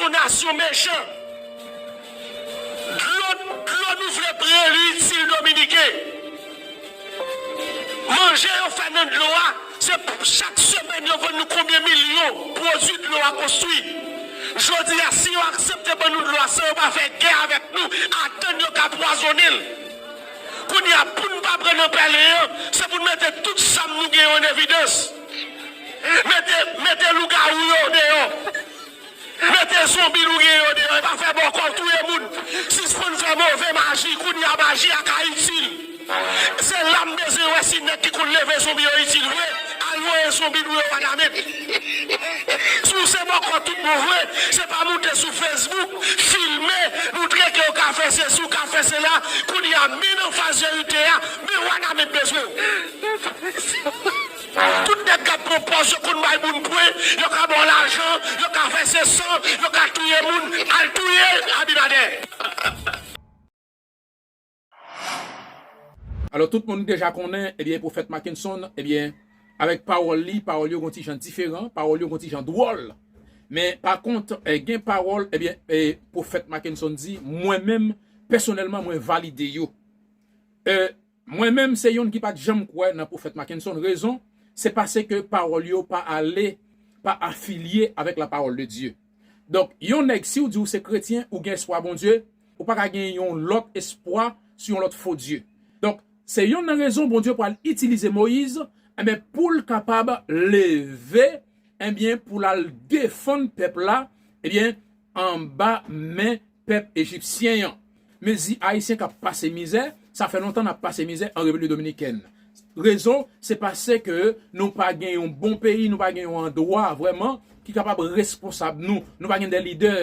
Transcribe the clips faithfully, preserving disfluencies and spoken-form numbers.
Yon nasyon mechan. Dlo, dlo nou vle pran li itil Dominiken. Manje yo fè nan dlo a, se chak semèn yo vann nou konbyen milyon pwodui dlo a konstwi. Jodi a, si yo aksepte ban nou dlo a san yo pa fè gè avèk nou, atann yo ka pwazonnen l. Kounye a, pou n pa pran nan pèlen an, se pou n mete tout zam nou gen yo an evidans. Mete, mete lougawou yo deyò. Mete zonbi nou gen yo deyò, e pa fè bòkò touye moun. Sispann fè move maji, kounye a maji a ka itil. Se la m bezwen wè si nèg ki konn leve zonbi yo itil vre. Al voye zonbi nou yo Wanament. Si w se bòkò tout bon vre, se pa moute sou Facebook, filme, moutre ke w ka fè sesi, w ka fè sela. Kounye a, men anfas verite a, men Wanament bezwen w. Tout nèg k ap pran pòz yo konn bay moun pwen, yo ka ba w lajan, yo ka fè se san, yo ka touye moun, al touye Abinader. Alò, tout moun deja konnen, ebyen, Pwofèt Mackenson, ebyen, avèk pawòl li, pawòl yo gon ti jan diferan, pawòl yo gon ti jan dwòl. Men, pa kont, eh, gen pawòl, ebyen, eh, Pwofèt Mackenson di, mwen menm, pèsonèlman, mwen valide yo. Eh, Mwen menm se youn ki pa t janm kwè nan Pwofèt Mackenson. Rezon, se paske pawòl yo pa ale, pa afilye avèk la parole de Dieu. Donk, yon nèg, si w di w se kretyen, ou gen espwa Bondye, ou pa ka gen yon lòt espwa sou yon lòt fo dye. Donk, se yonn nan rezon Bondye pral itilize Moyiz, enben, pou l kapab leve, enben, pou l al defann pèp la, enben, anba men pèp ejipsyen an. Mezi Ayisyen k ap pase mizè, sa fè lontan n ap pase mizè an Repiblik Dominikèn. Rezon, se paske nou pa gen yon bon peyi, nou pa gen yon andwa vrèman ki kapab responsab nou. Nou pa gen de lidè.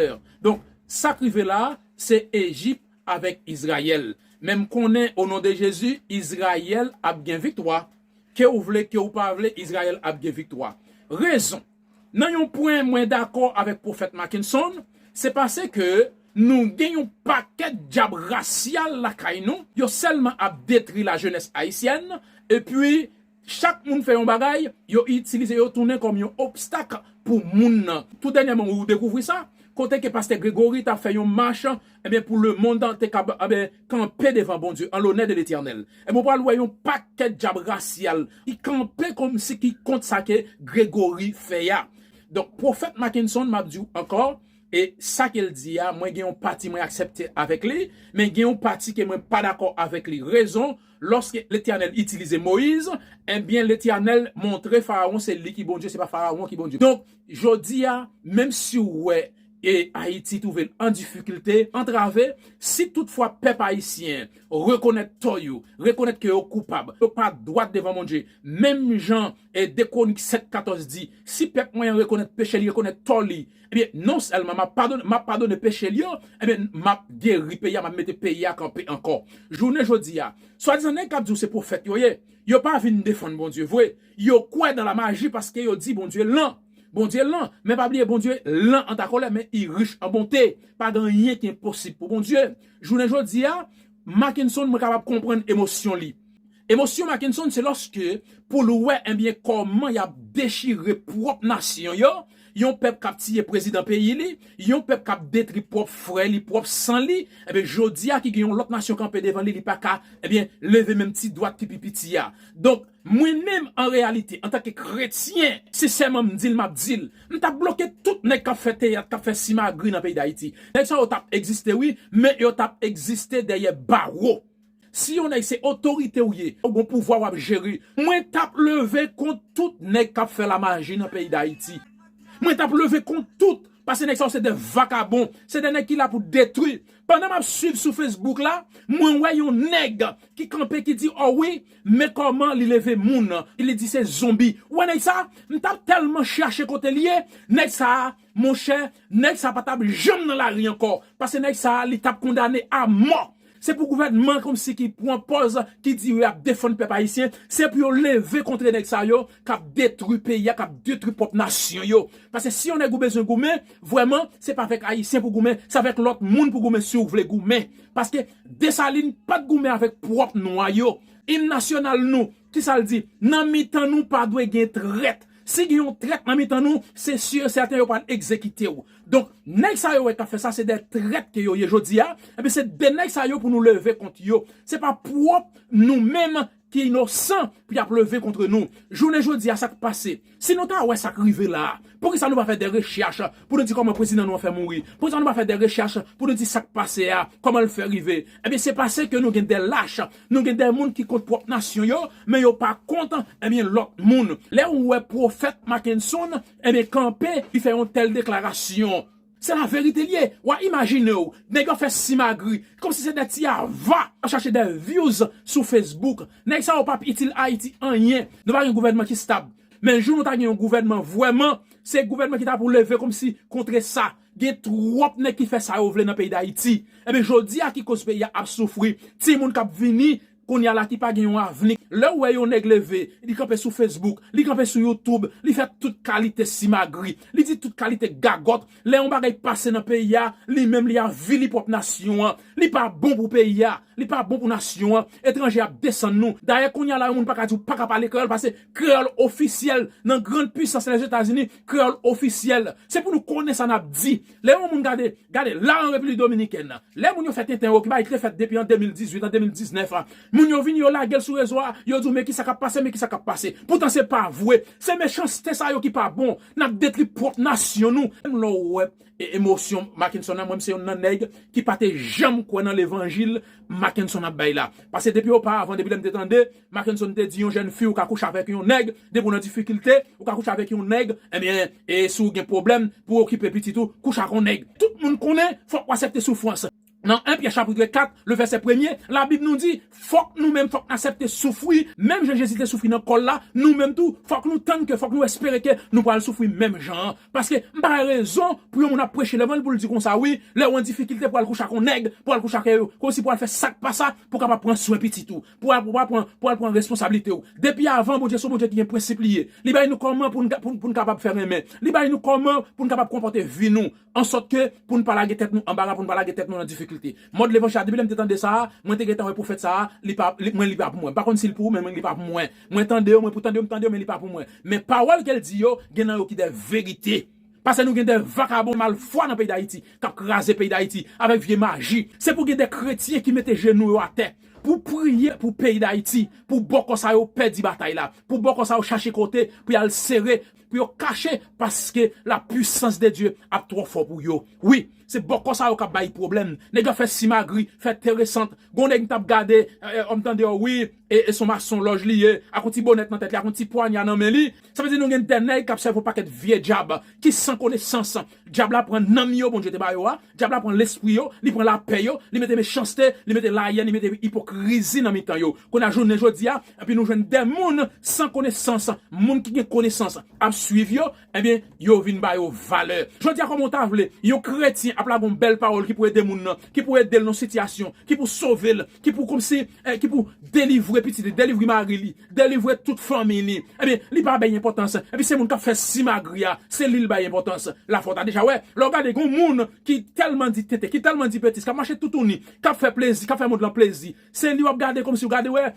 Donk, sa k rive la a, se Ejip avèk Izrayèl. Men m konnen, o non de Jezi, Izrayèl ap gen viktwa. Ke w vle, ke w pa vle, Izrayèl ap gen viktwa. Rezon, nan yon pwen mwen dakò avèk Pwofèt Mackenson, se paske nou gen yon pakèt dyab rasyal lakay nou, yo sèlman ap detri lajenès ayisyèn, epi chak moun fè yon bagay, yo itilize yo tounen kòm yon obstak pou moun nan. Tou dènyèman, ou dekouvri sa, kote ke pastè Gregory t ap fè yon mach, ebyen, pou lemonn te kab, ebyen, kanpe devan Bondye, an lonè de Letènèl. Ebyen, ou pral wè yon pakèt dyab rasyal ki kanpe kòmsi ki kont sa ke Gregory fè a. Donk, Pwofèt Mackenson, m ap di w ankò, e sa ke l di a, mwen gen yon pati mwen aksepte avèk li, men gen yon pati ke mwen pa dakò avèk li. Rezon, lòske Letènèl itilize Moyiz, ebyen, Letènèl montre Farawon se li ki Bondye, se pa Farawon ki Bondye. Donk, jodi a, menm si w wè e Ayiti twouve l an difikilte, antrave, si toutfwa pèp ayisyen rekonèt tò yo, rekonèt ke yo koupab, yo pa dwat devan Bondye, menm jan e de Kwonik sèt katòz di, si pèp mwen an rekonèt peche li, rekonèt tò li, ebyen, non sèlman m ap padone, m ap padone peche l yo, ebyen, m ap geri peyi a, m ap mete peyi a kanpe ankò. Jounen jodi a, swadizan nèg k ap di w se pwofèt yo ye, yo pa vin defann Bondye vre. Yo kwè nan lamaji paske yo di Bondye lan. Bondye lan, men pa bliye Bondye lan an ta kòlè, men i rich an bonte. Pa gen anyen ki enposib pou Bondye. Jounen jodi a, Mackenson, mwen kapab konprann emosyon li. Emosyon Mackenson, se lòske pou l wè, ebyen, kòman y ap dechire pwòp nasyon yo, yon pèp k ap tiye prezidan peyi li, yon pèp k ap detri pwòp frè li, pwòp san li, ebyen, jodi a ki gen yon lòt nasyon kanpe devan li, li pa ka, ebyen, leve menm ti dwat ki pi piti a. Donk, mwen menm, an reyalite, antanke kretyen, sensèman, m di l, m ap di l, m t ap bloke tout nèg k ap fè teyat, k ap fè simagri nan peyi Dayiti. Nèg sa yo t ap egziste, wi, men yo t ap egziste dèyè bawo. Si yon nèg se otorite w ye, ou gon pouvwa w ap jere, mwen t ap leve kont tout nèg k ap fè lamaji nan peyi Dayiti. Mwen t ap leve kont tout, paske nèg sa yo se de vakabon, se de nèg ki la pou detwi. Pandan m ap swiv sou Facebook la, mwen wè yon nèg ki kanpe ki di, o wi, men kòman li leve moun, li di se zonbi. Ou wè nèg sa, m t ap tèlman chache kote l ye, nèg sa, monchè, nèg sa pa t ap janm nan lari ankò, paske nèg sa, li t ap kondane a mò. Se pou gouvènman kòmsi ki pran pòz ki di yo ap defann pèp ayisyen, se pou yo leve kontre nèg sa yo k ap detwi peyi a, k ap detwi pwòp nasyon yo. Paske si yon nèg ou bezwen goumen, vrèman, se pa avèk ayisyen pou goumen, se avèk lòt moun pou goumen si w vle goumen. Paske Desalin pa t goumen avèk pwòp nwa yo. Im nasyonal nou, kisa l di? Nan mitan nou pa dwe gen trèt. Si gen yon trèt nan mitan nou, se si e sèten yo pral egzekite w. Donk, nèg sa yo wè k ap fè sa, se de trèt ke yo ye jodi a. Ebyen, se de nèg sa yo pou nou leve kont yo. Se pa pwòp nou menm ki inosan pou y ap leve kont nou. Jounen jodi a, sa k pase? Si nou ta wè sa k rive la a, poukisa nou pa fè de rechèch pou nou di kòman prezidan nou an fè mouri? Poukisa nou pa fè de rechèch pou nou di sa k pase a, kòman l fè rive? Ebyen, se paske nou gen de lach, nou gen de moun ki kont pwòp nasyon yo, men yo pa kont, ebyen, lòt moun. Lè ou wè pwofèt Mackenson, ebyen, kanpe, li fè yon tèl deklarasyon. Se laverite l ye. W a imajine w, nèg yo fè simagri, kòmsi se de ti ava, ap chache de views sou Facebook. Nèg sa yo p ap itil Ayiti anyen. Nou pa gen gouvènman ki stab. Men jou nou ta gen yon gouvènman vrèman, se gouvènman ki ta pou leve kòmsi kontre sa. Gen twòp nèg ki fè sa yo vle nan peyi Dayiti. Ebyen, jodi a ki koz peyi a ap soufri. Timoun k ap vini, kounye a la ki pa gen yon avni. Lè w wè yon nèg leve, li kanpe sou Facebook, li kanpe sou YouTube, li fè tout kalite simagri, li di tout kalite gagòt. Lè yon bagay pase nan peyi a, li menm li avili pwòp nasyon an. Li pa bon pou peyi a, li pa bon pou nasyon an. Etranje ap desann nou. Dayè, kounye a la, yon moun pa ka di w pa ka pale kreyòl, paske kreyòl ofisyèl nan grann pisans Lèzetazini, kreyòl ofisyèl. Se pou nou konnen sa n ap di. Lè yon moun gade, gade, la an Repiblik Dominikèn, lè moun yo fè tenten yo, ki bay te fèt depi an de mil dizuit, an de mil diznèf, moun yo vini, yo lage l sou rezo a, yo di w, men kisa k ap pase, men kisa k ap pase. Poutan se pa vre. Se mechanste sa yo ki pa bon. N ap detwi pwòp nasyon nou. Menm lè w wè e, emosyon Mackenson nan, mwen, m se youn nan nèg ki pa te janm kwè nan levanjil Mackenson ap bay la. Paske depi oparavan, depi lè m te tande, Mackenson te di yon jèn fi ou ka kouche avèk yon nèg, depi w nan difikilte, ou ka kouche avèk yon nèg, ebyen, e si w gen pwoblèm pou okipe pitit ou, kouche ak yon nèg. Tout moun konnen, fòk w aksepte soufrans. Nan en Pyè chapit kat, le vèsè premye, Labib nou di, fòk nou menm, fòk n aksepte soufri, menm jan Jezi te soufri nan kò l la, nou menm tou, fòk nou tann ke, fòk nou espere ke nou pral soufri menm jan an. Paske m pa wè rezon pou yon moun ap preche levanjil pou l di konsa, wi, lè w an difikilte pou al kouche ak yon nèg, pou al kouche ak, kòmsi pou al fè sa k pa sa, pou w kapab pran swen pitit ou, pou al, pou al pran, pou al pran responsablite w. Depi avan, Bondye se yon Bondye ki gen prensip li ye. Li bay nou kòman pou n, pou, pou n kapab fè renmen. Li bay nou kòman pou n kapab konpòte vi nou. Ansòt ke pou n pa lage tèt nou anbara, pou n pa lage tèt nou nan difikilte. Mòd levanjil la, depi lè m te tande sa a, mwen te gentan wè pwofèt sa a, li pa, li, mwen, li pa pou mwen. M pa konn si l pou ou, men mwen, li pa pou mwen. Mwen tande yo, mwen pou tande yo, m tande yo, men li pa pou mwen. Men pawòl ke l di yo, gen nan yo ki de verite. Paske nou gen de vakabon malfwa nan peyi Dayiti, k ap kraze peyi Dayiti avèk vye maji. Se pou gen de kretyen ki mete jenou yo atè pou priye pou peyi Dayiti, pou bòkò sa yo pèdi batay la, pou bòkò sa yo chache kote pou y al sere, pou yo kache, paske la puissance de Dieu ap twò fò pou yo. Wi, se bòkò sa yo k ap bay pwoblèm. Nèg yo fè simagri, fè teresant. Gon nèg m t ap gade, e, e, m tande, o wi, e, e s on masonlòj li ye, ak yon ti bonèt nan tèt li, ak yon ti pwanya nan men li. Sa vle di nou gen de nèg k ap sèvi yon pakèt vye djab, ki san konesans. Djab la pran nanm yo Bondye te ba yo a, djab la pran lespri yo, li pran lapè yo, li mete mechanste, li mete layèn, li mete ipokrizi nan mitan yo. Kounye a jounen jodi a, epi nou jwenn de moun san konesans, moun ki gen konesans ap swiv yo, ebyen, yo vin ba yo valè. Jodi a, kòman w ta vle yon kretyen ap lage yon bèl pawòl ki pou ede moun nan, ki pou ede l nan sitiyasyon, ki pou sove l, ki pou kòmsi, e, ki pou delivre pitit li, delivre mari li, delivre tout fanmi li. Ebyen, li pa bay enpòtans. Epi se moun k ap fè simagri a, se li l bay enpòtans. Lafwa w ta deja wè. Lè w gade, gon moun ki tèlman di tenten, ki tèlman di betiz, k ap mache toutouni, k ap fè plezi, k ap fè mond lan plezi. Se li w ap gade kòmsi w gade, wè.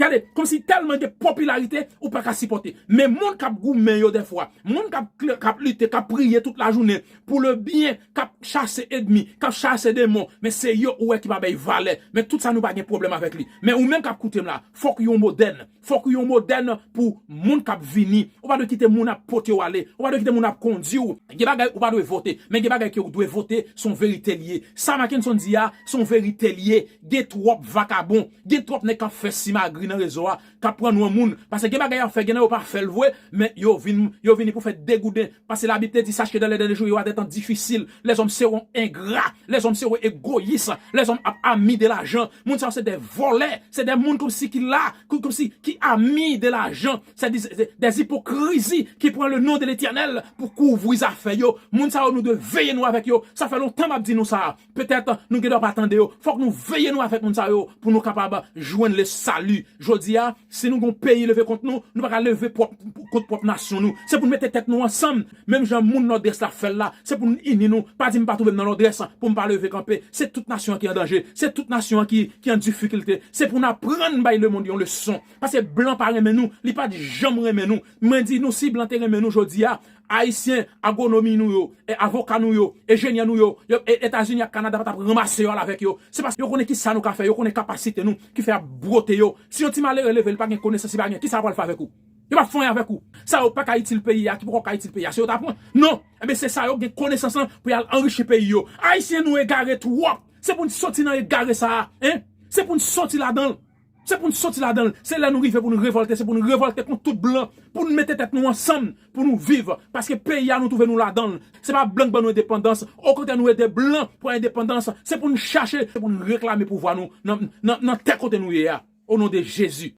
Gade, kòmsi tèlman gen popilarite, ou pa ka sipòte. Men moun k ap goumen yo dèfwa, moun k ap, k ap lite, k ap priye tout lajounen pou le byen, k ap chase ènmi, k ap chase demon, men se yo ou wè ki pa bay valè. Men tout sa nou pa gen pwoblèm avèk li. Men ou menm k ap koute m la, fòk yon modèn. Fòk yon modèn pou moun k ap vini. Ou pa dwe kite moun ap pote w ale. Ou pa dwe kite moun ap kondi w. Gen bagay ou pa dwe vote. Men gen bagay ke ou dwe vote, se yon verite l ye. Sa Mackenson di a, se yon verite l ye. Gen twòp vakabon. Gen twòp nèg k ap fè simagri nan rezo a, k ap pran non moun. Paske gen bagay y ap fè, gen nan yo pa fè l vre, men yo vin, yo vini pou fè degouden. Paske Labib te di, sache ke dans les derniers jours, il y aura des temps difficiles. Les hommes seront ingrats. Les hommes seront égoïstes. Les hommes ap ami de lajan. Moun sa yo se de vòlè. Se de moun kòmsi ki la, kò-, kòmsi ki ami de lajan. Se de, de, de ipokrizi ki pran le non de Letènèl pou kouvri zafè yo. Moun sa yo, nou dwe veye nou avèk yo. Sa fè lontan m ap di nou sa. Petèt nou gen dwa pa tande yo. Fòk nou veye nou avèk moun sa yo pou nou kapab jwenn le salut. Jodi a, si nou gon peyi leve kont nou, nou pa ka leve pwòp, kont pwòp nasyon nou. Se pou n mete tèt nou ansanm, menm jan moun Nòdès la fè l la. Se pou n ini nou. Pa di m pa twouve m nan Nòdès pou m pa leve kanpe. Se tout nasyon an ki an danje. Se tout nasyon an ki, ki an difikilte. Se pou n aprann bay lemonn yon leson. Paske blan pa renmen nou. Li pa t janm renmen nou. Mwen di nou, si blan te renmen nou jodi a, Ayisyen, agwonomi nou yo, e avoka nou yo, enjenyè nou yo, yo e Etazini ak Kanada pa t ap ranmase yo al avèk yo. Se paske yo konnen ki sa nou ka fè, yo konnen kapasite nou, ki fè y ap bwote yo. Si yon ti malere leve, li pa gen konesans, li pa gen, ki sa yo pral fè avèk ou? Yo p ap fè anyen avèk ou. Sa yo pa ka itil peyi a, ki poko ka itil peyi a, se yo ta pran. Non! Ebyen, se sa yo gen konesans lan pou y al anrichi peyi yo. Ayisyen nou egare twòp! Se pou n soti nan egare sa a, en! Se pou n soti ladan l. Se pou n soti ladan l. Se lè nou rive pou n revòlte, se pou n revòlte kont tout blan, pou n mete tèt nou ansanm, pou nou viv. Paske peyi a nou twouve nou ladan l. Se pa blan k ban nou endepandans. Okontrè, nou ede blan pran endepandans. Se pou n chache, se pou n reklame pouvwa nou nan, nan, nan tè kote nou ye a. O non de Jezi.